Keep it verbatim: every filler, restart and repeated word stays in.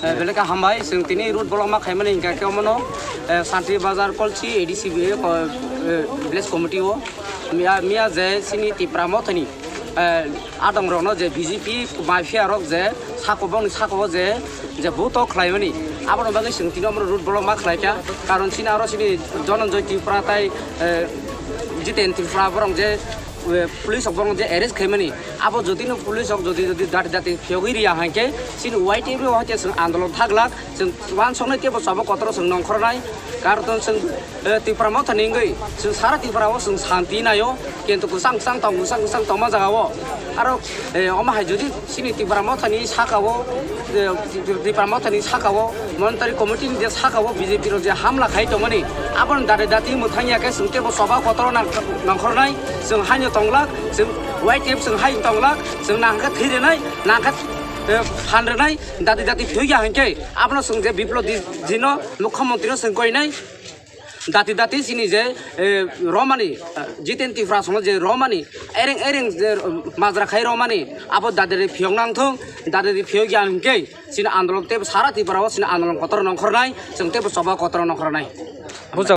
Eh, belai khe hambai, chwng tini road block ma khaimani hinkha khe omono, eh, Santi Bazar Kolchi A D C B, eh, ko-, eh, village committee o miya, miya je chini Tipra Mothani, eh, adong rokno je B J P mafia rok je sako bongni sako o je, je buto khlaimani, aboni bagwi chwng tini omono road block ma khlaikha, karon chini aro chini Dhananjoy Tripura tai, eh, Jiten Tripura borok je, eh, police rok borok je arrest khaimani, abo jodi no police rok jodi jodi dati dati phiyogwi riya hinkhe chini Y T F o haikhe chwng andolon thaglak, chwng uansuknai teibo choba kotor chwng nongkhornai, karon chwng, eh, Tipra Mothani wngwi chwng sara Tripura o chwng santi naio, kintu kwchang kwchang tong kwchang kwchang tongma jaga o aro, eh, omo hai jodi chini Tipra Mothani saka o, eh, Tipra Mothani saka o Monitari Committee ni je saka o B J P rok je hamla khai tongmani, aboni dati dati mwthang ya khe chwng teibo choba kotor nang-, nongkhornai, chwng haino tonglak, chwng Y T F chwng hai tonglak, chwng nangkhe thwi rwnai, nangkhe, eh, phan rwnai, dati dati thwi ya hinkhe abono chwng je Biplop Deb jino Mukhyamantri no chwng koinai. Dati dati chini je, eh, romani, eh, Jiten Tripura sono je romani, ereng ereng je, eh, majra khai romani, abo dati dati phiyok nang thung, dati dati phiyok ya hinkhe chini andolon teibo sara Tripura o chini andolon kotor nongkhornai, chwng teibo choba kotor nongkhornai.